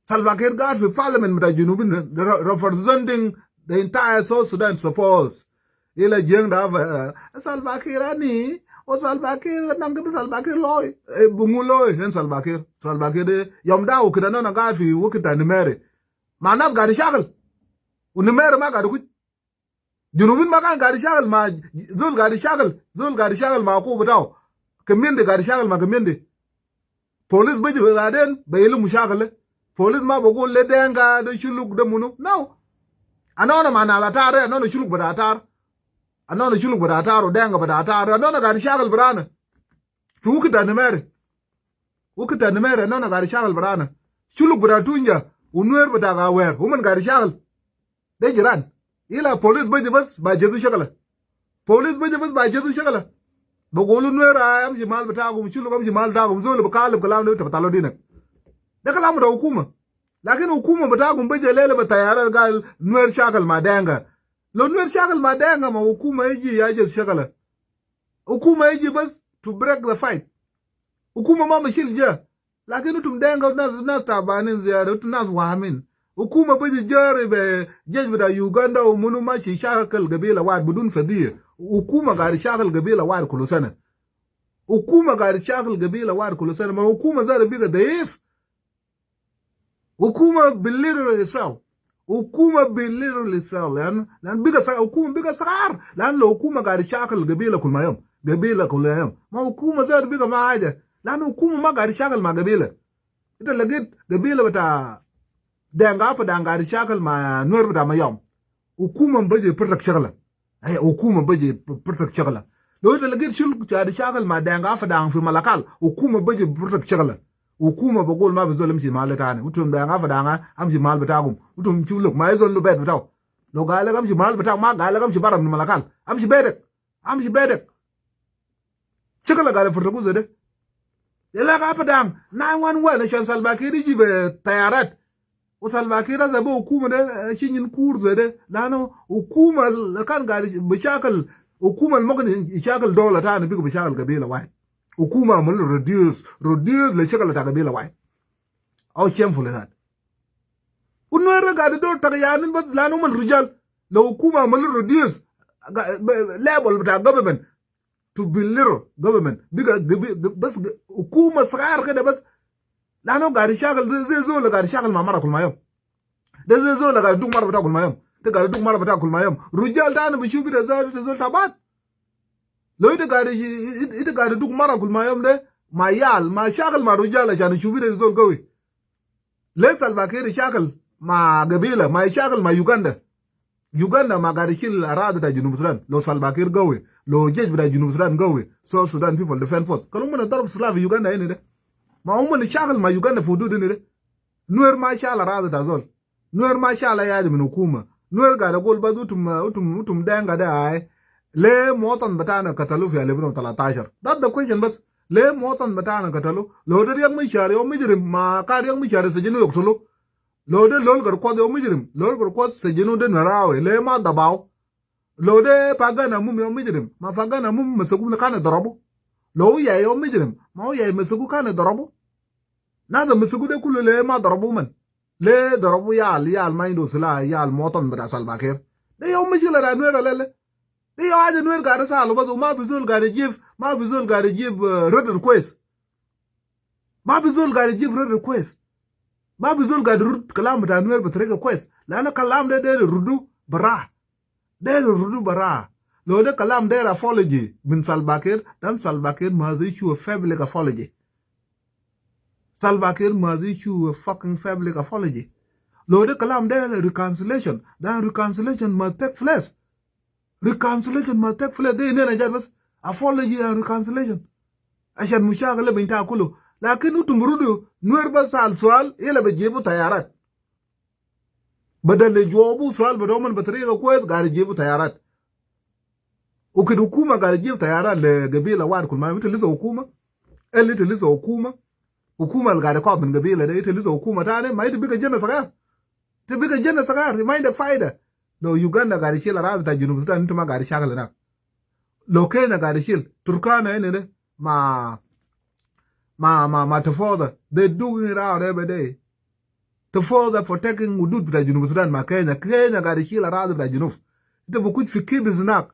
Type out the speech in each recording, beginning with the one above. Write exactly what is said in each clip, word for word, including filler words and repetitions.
Salva Kiir gaad fi parliament bita Junubin, re-, representing the entire South Sudan, suppose. Ila jieng da fa, eh, Salva Kiir ani, o Salva Kiir, nang kede Salva Kiir loy. Eh, bi ngu loy, hen Salva Kiir. Salva Kiir de, yom da u kede anona gaad fi wakit ta Nimeri. Ma nas gaad shakal. U Nimeri ma gaad kuj. Junubin ma kan gaad shakal ma, zol gaad shakal, zol gaad shakal ma akuu bitau. Community gaad shakal ma community. Police biji bi gaden, bi ilu mushakil. Police ma bi gul le Denga de shuluk de munu. No. Anona ma na la tar, anona shuluk bita tar. Anona shuluk bita tar, o Denga bita tar. Anona gaad shakal bitana. Fi wakit ta Nimeri. Wakit ta Nimeri, anona gaad shakal bitana. Shuluk bita Tunja, u Nuer bita Gawer, uman gaad shakal. De jiran. Ila police biji bas, bi jezu shakala. Police biji bas, bi jezu shakala. Bi gulu Nuer ai, amshi mal bitakum, shuluk amshi mal bitakum, zol bi kalib kalam de, ta bitalo dinak. De kalam ta hukuma. Lakin hukuma bitakum biji lele bi tayarat gal Nuer shakal ma Denga. Lo Nuer shakal ma Denga ma hukuma iji ya jezu shakala. Hukuma iji bas to break the fight. Hukuma ma bi shil ja. Lakin utum Denga nas, nas tabanin ziyada, utum nas wahamin. Hukuma biji jari bi jesh bita Uganda u munu mashi shakal gabila wahid bidun fadiya. Hukuma gaad shakal gabila wahid kulu sana. Hukuma gaad shakal gabila wahid kulu sana. Ma hukuma zatu biga daif. Hukuma belittle itself. Hukuma belittle itself. Lean, lean biga sa-, hukuma biga sagar. Lean lo hukuma gaad shakal gabila kul ma yom. Gabila kul ma yom. Ma hukuma zatu biga ma haja. Lean hukuma ma gaad shakal ma gabila. Ita lagit gabila bita Denga Padang gaad shakal ma Nuer bita Mayom. Hukuma biji protect shakala. Ai, hukuma biji protect shakala. Lo ita lagit shul gaad shakal ma Denga Padang fi Malakal. Hukuma biji protect shakala. Hukuma bi gul ma bi zol amshi mal tani. Utum Denga Padang amshi mal bitakum. Utum shuluk ma zol lo bet bitau. Lo gal lek amshi mal bitau ma gal lek amshi bara min Malakal. Amshi betek. Amshi betek. Shakala gaad protect u zede. Ila ga Padang nine one one ashan Salva Kiir iji bi tayarat. U Salva Kiir hasa bi hukuma de, eh, shin yin kur zede. Leano hukuma al kan gaad bi shakal, hukuma al mumkin shakal dola tani biga bi shakal gabila wahid. Hukuma amal reduce, reduce le shakal ta gabila wahid. How shameful is that? U Nuer gaad dor ta yanin bas leano uman rujal. Lo hukuma amal reduce ga-, be-, level bita government. To belittle government. Biga gabi-, bas ga-, hukuma sagar kede bas. Leano gaad shakal, de, de zol gaad shakal ma mara kul ma yom. De, de zol gaad duk mara bita kul ma yom. De gaad duk mara bita kul ma yom. Rujal tani bi shufu ita zatu ita zol taban. Lo ita gaad, ita, ita gaad duk mara kul ma yom de. Ma yal, ma shakal ma rujal ashan shufu ita zol gawi. Le Salva Kiir shakal ma gabila, ma shakal ma Uganda. Uganda ma gaad shil aradi ta Junub Sudan. Lo Salva Kiir gawi, lo jesh bita Junub Sudan gawi. South Sudan People Defense Force. Kalu uman darab silah fi Uganda ini de. Ma uman shakal ma Uganda fi hudud ini de. Nuer ma shal aradi ta zol. Nuer ma shal ai haja min hukuma. Nuer gaad gul bas utum, utum, utum Denga de ai. Le muwatin bitana katalu fi alfin u talatashar. That's the question bas. Le muwatin bitana katalu. Lo de Riek Machar ya mujrim, ma kan Riek Machar sijinu yaktulu. Lo de Lol Garkuat ya mujrim. Lol Garkuat sijinu de Nuer awe. Le ma dabau. Lo de Pagan Amum ya mujrim. Ma Pagan Amum masaku kan darabu. Lo Yai ya mujrim. Ma Yai masaku kan darabu. Nas masaku de kulu le ma darabu uman. Le darabu yal, yal ma indu silah, yal muwatin bita Salva Kiir. De ya mushkila ta Nuer lele. De ya haja Nuer gaad salu bas, ma fi zol gaad jib, ma fi zol gaad jib, eh, red request. Ma fi zol gaad jib red request. Ma fi zol gaad rud kalam bita Nuer bi tariga kwes. Leano kalam de, de rudu bara. De rudu bara. Lo de kalam de apology min Salva Kiir, then Salva Kiir must issue a public apology. Salva Kiir must issue a fucking public apology. Lo de kalam de reconciliation, then reconciliation must take place. Reconciliation must take place. De nena jat bas apology and reconciliation. Ashan mushakil de bi inta kulu. Lakin utum rudu, Nuer bas sal sual, ila bi jibu tayarat. Badal le jawabu sual bita uman bi tariga kwes, gaad jibu tayarat. U kede hukuma gaad jib tayarat le gabila wahid kul ma yom. Ita lisa hukuma. El ita lisa hukuma. Hukuma al gaad kab min gabila de, ita lisa hukuma tani, ma ita biga jana sagar. Ita biga jana sagar, ma indak faida. Lo Uganda gaad shil aradi ta Junub Sudan, ita ma gaad shakal hinak. Lo Kenya gaad shil, Turkana ini de, ma, ma, ma, ma Tafoda. They doing it out every day. Te further protecting hudud bita Junub Sudan ma Kenya. Kenya gaid ishil aradi bita Junub. Ita bi kuj fi kibis nak.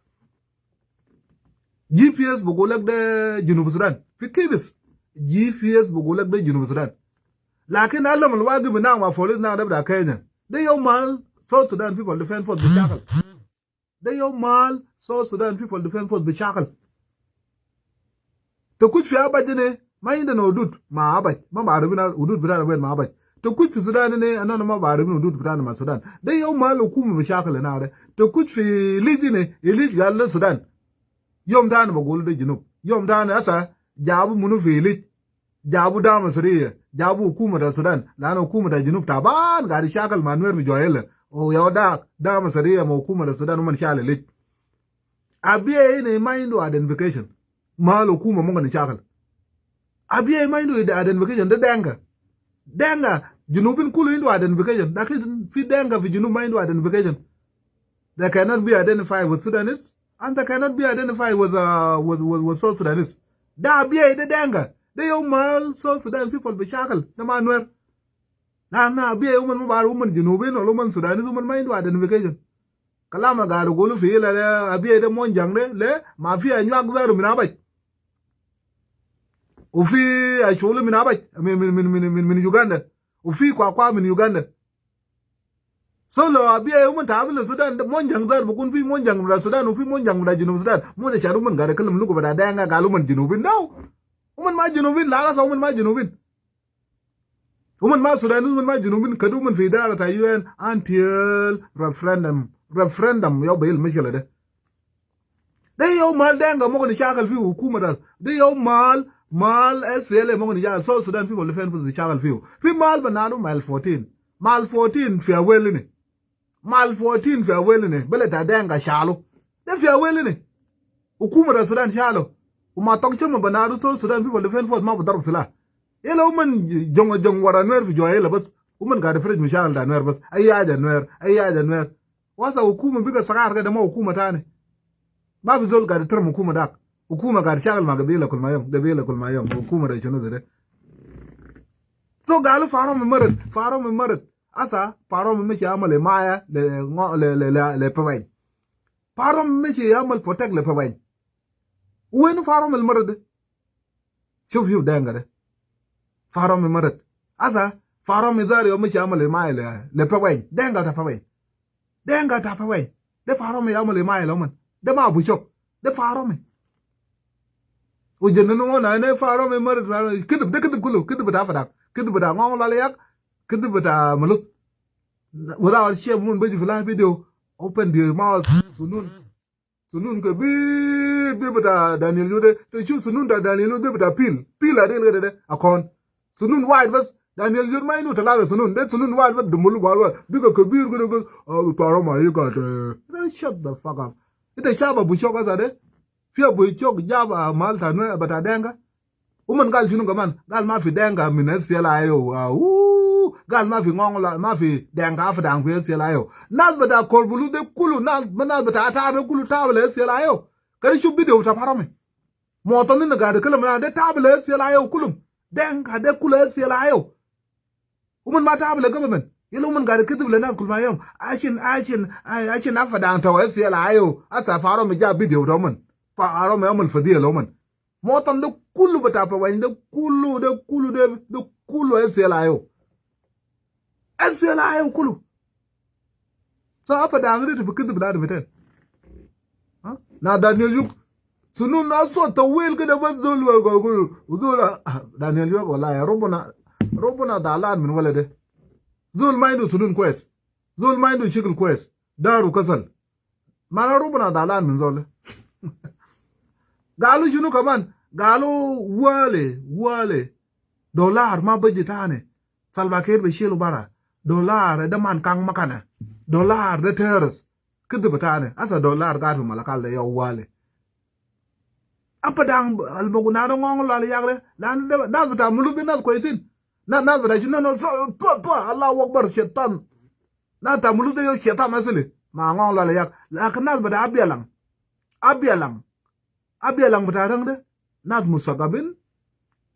G P S bi gul lek de Junub Sudan. Fi kibis. G P S bi gul lek de Junub Sudan. Lakin alam al wagif nak ma police nak de bita Kenya. De yau mal South Sudan People Defense Force bi shakal. De yau mal South Sudan People Defense Force bi shakal. Te kuj fi Abaj ine, ma indana hudud ma Abaj, ma barifin hudud bitana wen ma Abaj. Te kuj fi Sudan ine, anana ma barifin hudud bitana ma Sudan. De yau mal hukuma bi shakal ina de. Te kuj fi Ilij ine, Ilij gal de Sudan. Yom tani bi gulu de Junub. Yom tani asa, jabu munu fi Ilij. Jabu dama sariya, jabu hukuma ta Sudan, lanu hukuma ta Junub taban, gaid ishakal ma Nuer fi Juba. O yau dak, dama sariya ma hukuma ta Sudan, uman shal Ilij. Abiye ine ma indu identification. Mal hukuma mumkin ishakal. Abiye ma indu ide-, identification, de Denka. Denka, Junubin kulu indu identification. Lakin fi Denka fi Junub ma indu identification. They cannot be identified with Sudanese, and they cannot be identified with, uh, with, with, with South Sudanese. De abiye de Denka. De yau mal South Sudan People bi shakal. De ma Nuer. Lanu abiye uman ma barif uman Junubin, wala uman Sudanese, uman ma indu identification. Kalam al gaid gulu fi ila de, abiye de Monjang de, le, ma fi Anyuak zaru min Abaj. Ufi Acholi min Abaj, min, min, min Uganda. Ufi Kwakwa min Uganda. So lo abiye uman tabi le Sudan, de Monjang zaru bikun fi Monjang bita Sudan, ufi Monjang bita Junub Sudan. Mo de shar uman gaid kalam lugu bita Denka gal uman Junubin. No. Uman ma Junubin, la la sa uman ma Junubin. Uman ma Sudanese, uman ma Junubin, kede uman fi idara ta U N until referendum. Referendum, yau bi hal mushkila de. De yau mal Denka mumkin ishakal fi hukuma ta. De yau mal, mal S P L A mumkin ishakal. South Sudan People Defense Force bi shakal fi. Fi mal bita Nile, mal fourteen. Mal fourteen fi Awel ine. Mal fourteen fi Awel ine, bele ta Denka shalu. De fi Awel ine. Hukuma ta Sudan shalu. Uma tong chama banadu South Sudan People Defense Force ma bi darab silah. Ila uman jong, jong wara Nuer fi Juba ila bas. Uman gaid fresh mishakil ta Nuer bas. Ai haja Nuer, ai haja Nuer. Wasa hukuma biga sagar kede ma hukuma tani. Ma fi zol gaid tarmu hukuma dak. Hukuma gaid shakal ma gabila kul ma yom, gabila kul ma yom. Hukuma de shunu de. So galu Farom marat, Farom marat. Asa, Farom mashi amal imaya le, ngo-, le, le, le, le Paweny. Farom mashi amal protect le Paweny. Wen Farom al marat de? Shuf, shuf Denka de. Farom marat. Asa, Farom zaru yau mashi amal imaya le, le Paweny. Denka ta Paweny. Denka ta Paweny. De Farom amal imaya le uman. De ma Abu Shok. De Farom. Wu jannanu na ine Farom marat, kidib, de kidib kulu, kidib bita Fadang. Kidib bita Ngong Lwaliyak, kidib bita Malut. Without shame, uman biji fi live video, open their mouth, sunun. Sunun kebir de bita Daniel Yuk de, te shuf sunun ta Daniel Yuk de bita pil, pil adil kede de, akon. Sunun wide bas, Daniel Yuk ma indu talata sunun, de sunun wide bas, dumulu wide bas, biga kebir kede bas, ah, Farom ma yiga de. Shut the fuck up. Ita shaba Abu Shok asa de, fi Abu Shok jaba mal ta Nuer bita Denka. Uman gal shunu kaman? Gal ma fi Denka min S P L A I O. Ah, ooh. Gal ma fi Ngong Lwal, ma fi Denka Fadang fi S P L A I O. Nas bita Korbulu de kulu, nas, nas bita Tabi kulu tabi le S P L A I O. Kede shuf video ta Farom. Muwatanin gaid kalam na de tabi le S P L A I O kulum. Denka de kulu S P L A I O. Uman ma tabi le government. Yala uman gaid kidib le nas kul ma yom. Ashin, ashin, ashin Fadang ta S P L A I O. Asa Farom ja video ta uman. Farom amal fadiya le uman. Muwatan de kulu bita Paweny de kulu, de kulu, de, de kulu S P L A I O. S P L A I O kulu. So Fadang de fi kidib bita de miten. Ha? Na Daniel Yuk. Sunun na so tawil kede bas zol wa gogul. Zol, ah, Daniel Yuk, wallahi, Rabbuna, Rabbuna zalan min walad de. Zol ma indu sunun kwes. Zol ma indu shikil kwes. Daru kasal. Mana Rabbuna zalan min zol de. Galu shunu kaman? Galu wale, wale. Dollar ma biji tani. Salva Kiir bi shilu bara. Dollar de man kang makana. Dollar de terrorist. Kidib tani. Asa Dollar gaid fi Malakal de yau wale. Fadang al bugul nadu Ngong Lwaliyak de. Lanu de, nas bita Malut de nas kwesin. Na, nas bita shunu, no, so, twa, twa, Allahu Akbar, shaitan. Nas ta Malut de yau shaitan asli. Ma Ngong Lwaliyak. Lakin nas bita Abialang. Abialang. Abialang bita Rang de. Nas musagabin.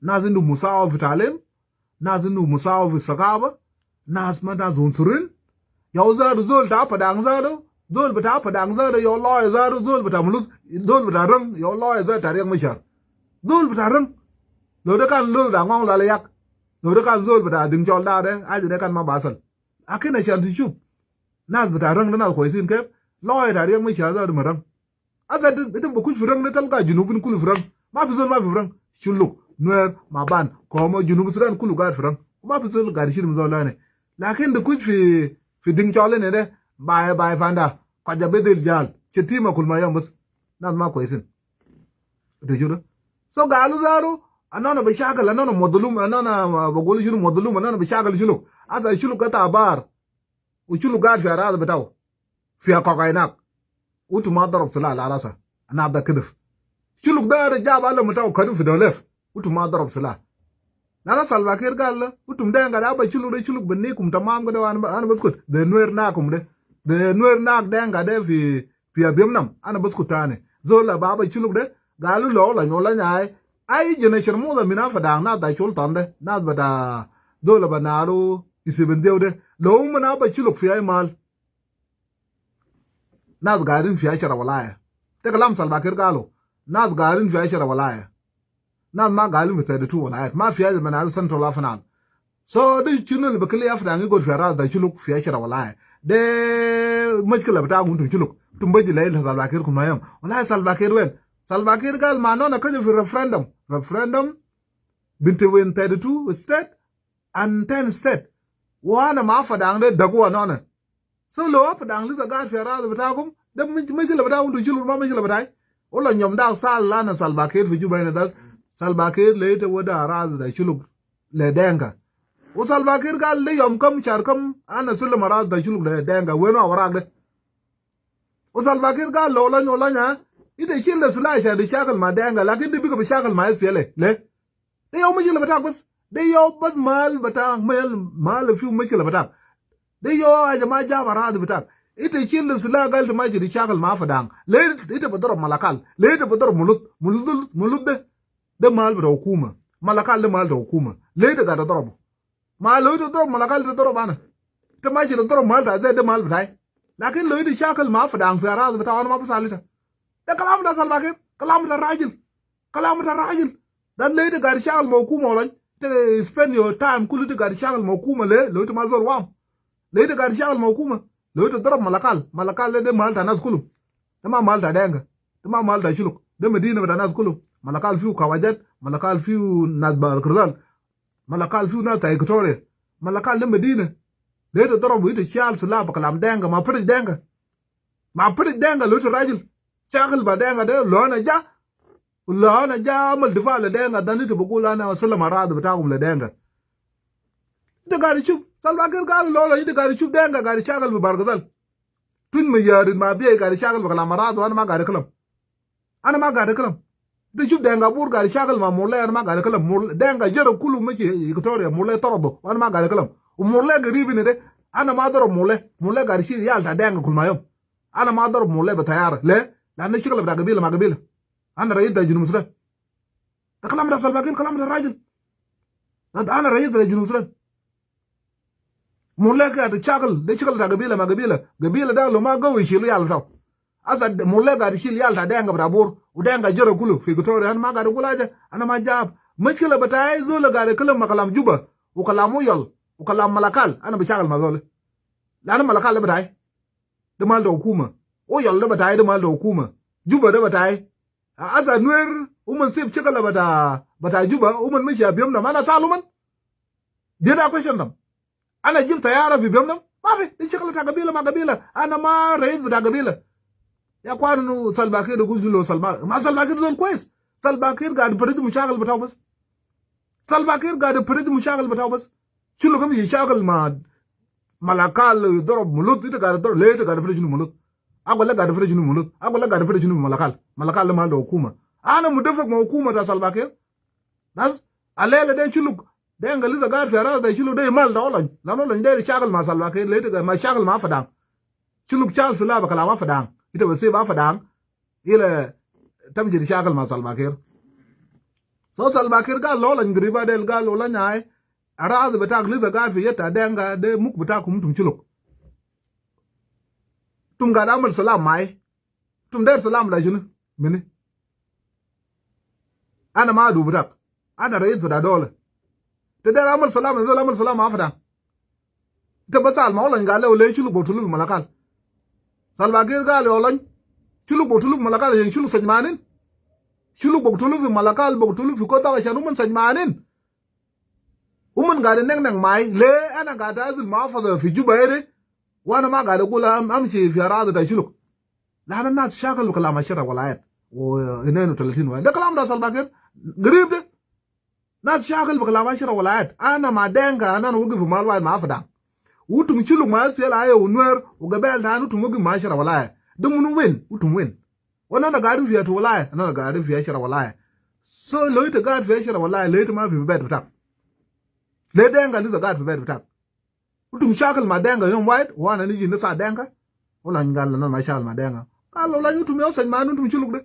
Nas indu musawa fi talim. Nas indu musawa fi sagafa. Nas ma nas عنصريين. Ya zatu zol ta Padang zatu, zol bita Padang zatu, ya lawyer zatu, zol bita Muluth, zol bita Reng, ya lawyer zatu ta Riek Machar. Zol bita Reng. Lo de kan zol ta Ngong Lale Yak. Lo de kan zol bita Ding Chol da de, aja de kan ma basal. Lakin ashan tishuf nas bita Reng de nas kwesin kef, lawyer ta Riek Machar zatu ma Reng. Asa ita, ita ba kuj fi Reng de, talga Junubin kulu fi Reng. Ma fi zol ma fi Reng. Shuluk, Nuer, Maban, Komo, Junub Sudan kulu gaid fi Reng. Ma fi zol gaid shil min zol tani. Lakin de kuj fi, fi Ding Chol ne de, bai, bai fanda. Kaja bedel jal. Shetima kul ma yom bas. Nas ma kwesin. Ita shufu de. So galu zatu, anana bi shakal, anana madlum, anana, ah, bagulu shunu madlum, anana bi shakal Shuluk. Asa Shuluk ita bar. Wa Shuluk gaid fi arad bitau. Fi akok inak. Utum ma darab silah la rasa. Ana da kidif. Shuluk da, da jab alam bitau kadu fi dolef. Utum ma darab silah. Lana Salva Kiir gal la, utum Denka de aba Shuluk de, Shuluk binikum tamam kede, wa ana, ana baskut. De Nuer nakum de. De Nuer nak Denka de fi, fi Abiemnom. Ana baskut tani. Zol la ba aba Shuluk de, galu lo la nyola nyai. Ai generation muda mina Padang, nas ta shul tande, nas bita, zol ba naru, isi bin diu de. Lo uman aba Shuluk fi ai mal. Nas gaidin fi ashara walaya. De kalam Salva Kiir galu. Nas gaidin fi ashara walaya. Nas ma gaidin fi thirty-two walaya. Ma fi haja min al Central Afanal. So, de shunu al bikili Apadang yagud fi ras ta Shuluk fi ashara walaya. De mushkila bitakum utum Shuluk. Utum baji lail Salva Kiir kul ma yom. Walai Salva Kiir wen? Salva Kiir gal ma nona kaja fi referendum. Referendum between thirty-two state and ten state. Wa ana ma Apadang de dagu wa nona. So lo Apadang lisa gaid fi arad bitakum, de mush-, mushkila bitakum utum Shuluk, ma mushkila bitai. Wala yom da sal lana Salva Kiir fi Juba hina das. Salva Kiir leta wada arad ta Shuluk le Denka. Wa Salva Kiir gal de yom kam, shar kam, ana silim arad ta Shuluk le Denka. Wen awarak de? Wa Salva Kiir gal lo la nyola nya, ita shil le silah ashan tishakal ma Denka, lakin de biga bishakal ma S P L A. Le? De ya mushkila bitak bas. De ya bas mal bitak, mal, mal fi mushkila bitak. De ya haja ma jab arad bitak. Ita shil silah gal ita mashi tishakal ma Apadang. Le ita bi darab Malakal. Le ita bi darab Muluth. Muluth, Muluth de, de mal bita hukuma. Malakal de mal ta hukuma. Le ita gaid tadarabu. Ma lo ita darab Malakal, ita darab ana. Ita mashi tadarabu mal ta Azai, de mal bitai. Lakin lo ita shakal ma Apadang fi arad bitau, ana ma basal ita. De kalam ta Salva Kiir. Kalam ta rajil. Kalam ta rajil. Da le ita gaid shakal ma hukuma wala? Ita spend your time kulu ita gaid shakal ma hukuma le, lo ita ma zol wam. Le ita gaid shakal ma hukuma. Lo ita darab Malakal. Malakal de, de mal ta nas kulu. De ma mal ta Denka. De ma mal ta Shuluk. De medina bita nas kulu. Malakal fiu kawajat. Malakal fiu nas Bahr el Ghazal. Malakal fiu nas ta Equatoria. Malakal de medina. Le ita darabu, ita shal silah bi kalam Denka, ma firish Denka. Ma firish Denka, lo ita rajil. Shakal ma Denka de, lo ana ja. Lo ana ja amal difa le Denka, dan ita bi gul ana silim arad bitakum le Denka. Ita gaid shuf, Salva Kiir gal lo la, ita gaid shuf Denka gaid shakal fi Bahr el Ghazal. Tun ma yarid ma biya gaid shakal bi kalam arad, wa ana ma gaid kalam. Ana ma gaid kalam. Ita shuf Denka Bor gaid shakal ma Murle, ana ma gaid kalam. Murle, Denka Jere kulu mashi Equatoria, Murle taradu, wa ana ma gaid kalam. Wa Murle garib hina de, ana ma darab Murle. Murle gaid shil iyal ta Denka kul ma yom. Ana ma darab Murle bi tayara. Le? Lanu shakal bita gabila ma gabila. Ana rais ta Junub Sudan. Da kalam ta Salva Kiir, kalam ta rajil. Da ana rais ta Junub Sudan. Murle gaid shakal, de shakal ta gabila ma gabila. Gabila de lo ma gawi shilu iyal bitau. Asa de Murle gaid shil iyal ta Denka bita Bor, u Denka Jere kulu fi Equatoria, ana ma gaid gul haja, ana ma jab. Mushkila bitai zol gaid kalam ma kalam Juba, u kalam Oyol, u kalam Malakal, ana bi shakal ma zol. Lanu Malakal de bitai. De mal ta hukuma. Oyol de bitai, de mal ta hukuma. Juba de bitai. Asa Nuer, uman sib shakal bita, bita Juba, uman mashi Abiemnom, ana sal uman. Did I question them? Ana jib tayara fi Abiemnom? Ma fi, de shakal ta gabila ma gabila. Ana ma rais bita gabila. Ya akhwan, inu Salva Kiir de gul shunu lo Salva, ma Salva Kiir zol kwes. Salva Kiir gaid firish mushakil bitau bas. Salva Kiir gaid firish mushakil bitau bas. Shunu kam yishakil ma Malakal, darab Muluth, ita gaid darab, le ita gaid firish shunu Muluth? Agul le gaid firish shunu Muluth? Agul le gaid firish shunu Malakal? Malakal de mal ta hukuma. Ana mutafik ma hukuma ta Salva Kiir. Bas, alela de Shuluk, Denka lisa gaid fi ras ta Shuluk de mal ta Olony. Lanu Olony de shakil ma Salva Kiir, le ita gaid ma shakil ma Apadang. Shuluk shal silah bi kalam Apadang. Ita bi sib Apadang. Ila tamshi tishakil ma Salva Kiir. So Salva Kiir gal lo Olony gariba del gal Olony ai. Aradi bitak lisa gaad fi yad ta Denka de muk bitakum utum Shuluk. Utum gaad amal salam mai. Utum der salam da shunu? Mini? Ana ma adu bitak. Ana rais bita dole. Te der amal salam, zol amal salam ma Fadang. Ita basal ma Olany gal le Shuluk biktulo fi Malakal. Salva Kiir gal le Olany, Shuluk biktulo fi Malakal, yen Shuluk sajmanin. Shuluk biktulo fi Malakal, biktulo fi Kodok ashan uman sajmanin. Uman gaad neng neng mai, le ana gaad azil ma fada fi Juba ede. Wa ana ma gaad agul am-, amshi fi aradi ta Shuluk. La ana nas shakal bi kalam ashara walayat. Wa inen u talatin wa. De kalam ta Salva Kiir. Garib de. Nas shakal bi kalam ashara walayat. Ana ma Denka, ana wagif fi mal wahid ma Fadang. Utum Shuluk ma S P L A I O u Nuer, u gabel tani utum wagif ma ashara walayat. De munu win, utum win. Wa ana gaad fi yatu walayat, ana gaad fi ashara walayat. So, lo ita gaad fi ashara walayat, le ita ma fi beit bitak. Le Denka lisa gaad fi beit bitak. Utum shakal ma Denka yom wahid, wa ana niji nisa Denka. Olany gal le ana ma shakal ma Denka. Gal le Olany utum ya sajmanin utum Shuluk de.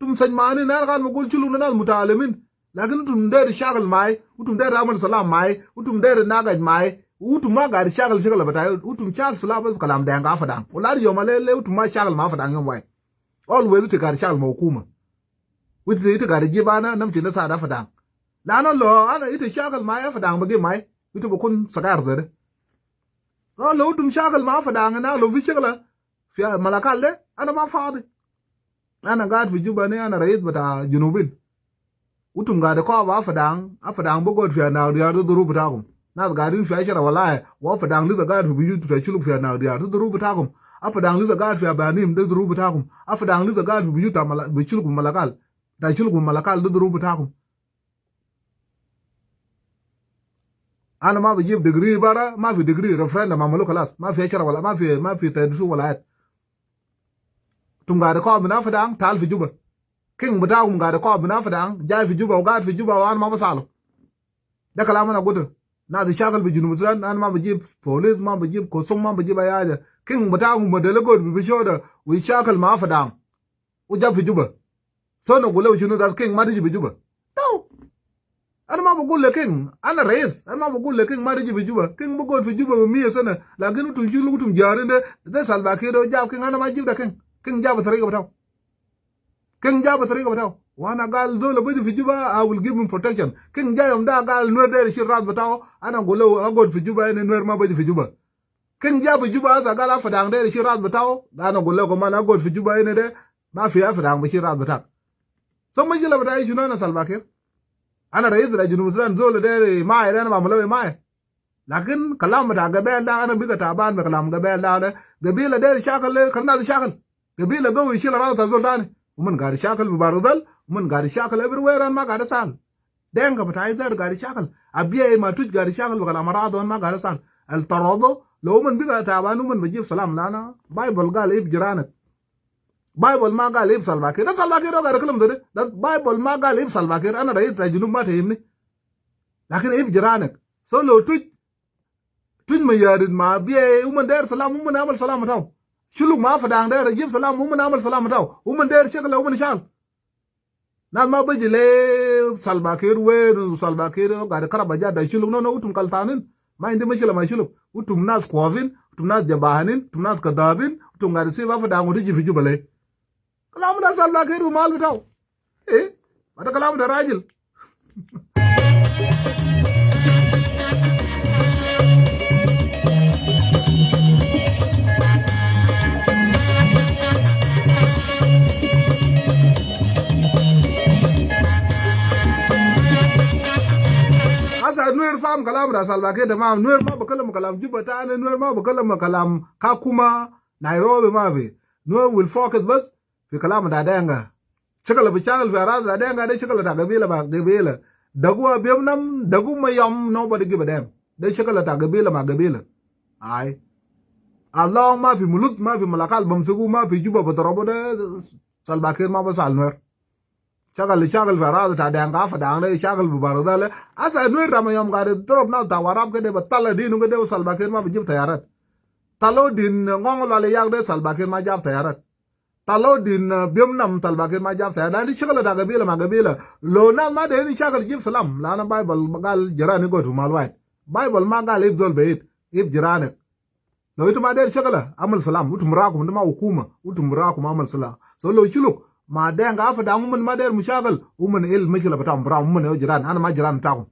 Utum sajmanin, ana gal ma gul Shuluk de nas mutaalimin. Lakin utum der shakal mai, utum der amal salam mai, utum der nagaj mai, utum ma gaad shakal shakal bitai, utum shakal salam bas kalam Denka Fadang. Wala yom le, le utum ma shakal ma Fadang yom wahid. Always ita gaad shakal ma hukuma. Ita, ita gaad jib ana, namshi nisa da Fadang. La ana lo, ana ita shakal ma Fadang bagi mai. Ita bikun sagar zede. Lo, lo utum shakal ma Fadang, ana lo fi shakal fi Malakal de, ana ma fadi. Ana gaad fi Juba ni, ana rais bita Junubin. Utum gaad koba Fadang, Fadang bi gad fi ana diyar de durub bitakum. Nas gaadin fi ashara walayat, wa Fadang lisa gaad fi biyut ta Shuluk fi ana diyar de durub bitakum. Fadang lisa gaad fi Abanim de durub bitakum. Fadang lisa gaad fi biyut ta Mala-, bi Shuluk Malakal. Ta Shuluk Malakal de durub bitakum. Ana ma bajib degree bara, ma fi degree, referendum amalu kalas, ma fi ashara wala, ma fi, ma fi tadrisu walayat. Utum gaad koba min Fadang, tal fi Juba. King bitakum gaad koba min Fadang, jai fi Juba, wa gaad fi Juba, wa ana ma basalu. De kalam ana gutu. Nas shakal fi Junub Sudan, ana ma bajib police, ma bajib kusum, ma bajib ay haja. King bitakum ma de le gad bi, bi shoda, wa shakal ma Fadang. U jab fi Juba. So ana gul le shunu das King ma tiji fi Juba. No. Ana ma bagul le King, ana rais, ana ma bagul le King ma tiji fi Juba. King bi gad fi Juba bi miya sana. Lakin utum Shuluk, utum jarin de, de Salva Kiir de jab King, ana ma jib da King. King jab tariga bitau. King jab tariga bitau. Wa ana gal zol biji fi Juba, I will give him protection. King ja yom da gal Nuer der shil ras bitau, ana gul le agad fi Juba, ene Nuer ma biji fi Juba. King ja fi Juba asa gal Fadang der shil ras bitau, ana gul le kaman agad fi Juba ene de, ma fi Fadang bi shil ras bitak. So mushkila bitai shunu ana Salva Kiir? Ana rais ta Junub Sudan, zol der imaye, ana ma amulu imaye. Lakin kalam bita gabel da, ana biga taban be kalam gabel da, de gabila der shakal le, kal nas shakal. Gabila go ishil ras ta zol tani. Uman gaad shakal bi Bahr el Ghazal, uman gaad shakal everywhere, ana ma gaad sal. Denka bitai zat gaad shakal. Abyei ma Tush gaad shakal bi kalam arad, ana ma gaad sal. Al tarado, lo uman biga taban, uman bajib salam lana. Bible gal hib jiranak. Bible ma gal hib Salva Kiir. Da Salva Kiir gaad kalam de. Da Bible ma gal hib Salva Kiir. Ana rais ta Junub ma tahimni. Lakin hib jiranak. So lo Tush, Tush ma Yadid ma Abyei, uman der salam, uman amal salam tau. Shuluk ma Fadang der jib salam, uman amal salam tau. Uman der shakal, uman shal. Nas ma biji le Salva Kiir wen, Salva Kiir gaad karab aja da Shuluk, no, no, utum kaltanin. Ma indi mushkila ma Shuluk. Utum nas kwazin, utum nas jabanin, utum nas kadabin, utum gaad sib Fadang u tiji fi Juba le. Kalam ta Salva Kiir bi mal bitau. Eh? Ma da kalam ta rajil. Asa Nuer faham kalam ta Salva Kiir tamam. Nuer ma bikalam kalam Juba tani, Nuer ma bikalam kalam Kakuma, Nairobi ma fi. Nuer will focus bas fi kalam ta Denka. Shakal bi shakal fi araz ta Denka de shakal ta gabila ma gabila. Dagu Abyei nam, dagu ma yom, nobody give a damn. De shakal ta gabila ma gabila. Ai. As long ma fi Mulud, ma fi Malakal bamsugu, ma fi Juba bidarabu de, Salva Kiir ma basal Nuer. Shakal, shakal fi araz ta Denka, Fadang de, shakal bi Bahr el Ghazal. Asa Nuer ta ma yom gaad darab nas ta Warab kede, batala dinu kede, wa Salva Kiir ma bijib tayarat. Talo din Ngong Lwal Yak de, Salva Kiir ma jab tayarat. Talo din, ah, biom nam Salva Kiir ma jab Sayad. Lanu shakal ta gabila ma gabila. Lo nas ma derin shakal jib salam. Lanu Bible gal jiran igo tu mal wahid. Bible ma gal ib zol be id, ib jiranek. Lo itum ma deru shakal, amal salam. Utum barakum, de ma hukuma. Utum barakum amal salam. So lo Shuluk ma Dinka, Apadang, uman ma deru mushakil, uman hel mushkila bitaum, baraum, uman hel jiran. Ana ma jiran bitakum.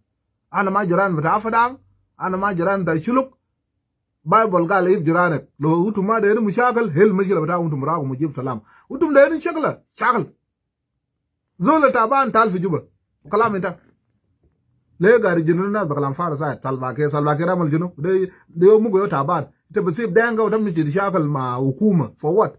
Ana ma jiran bita Apadang. Ana ma jiran bita Shuluk. Bible gal ib jiranek. Lo utum ma deru mushakil, hel mushkila bitakum, utum barakum jib salam. Utum deru shakal, shakal. Zol taban tal fi Juba. Kalam inta. Le gari jinun nas be kalam farig sa. Salva Kiir, Salva Kiir amal shunu? De, de yom mugo yom taban. Ita besib Dinka u tamshi shakal ma hukuma. For what?